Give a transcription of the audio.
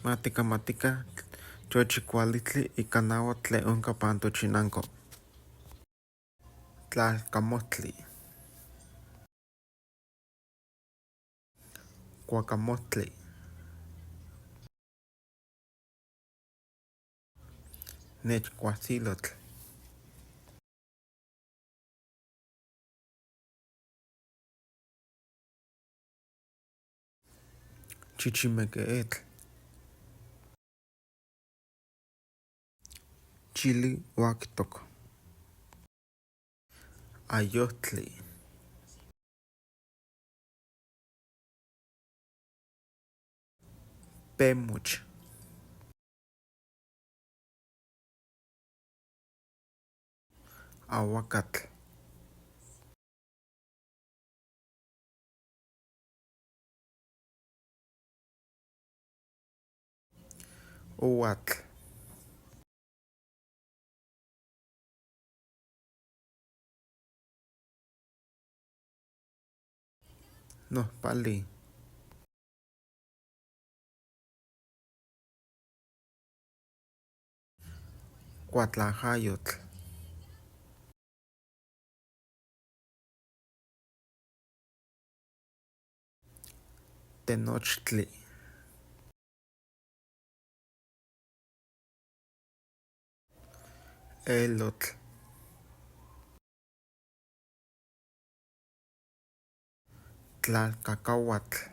Ma ticamatica chochicualitli ica nahuatl tlen onca pan tochinanco. Tlalcamojtli. Cuacamojtli. Nechcuasilotl. Chichimeque etl. Chili huactoc. Ayojtli. Pemoch. Ahuacatl. Ouatl. Nohpali. Cuatlajayotl. Tenochtli. Elotl. Tlalcacahuatl.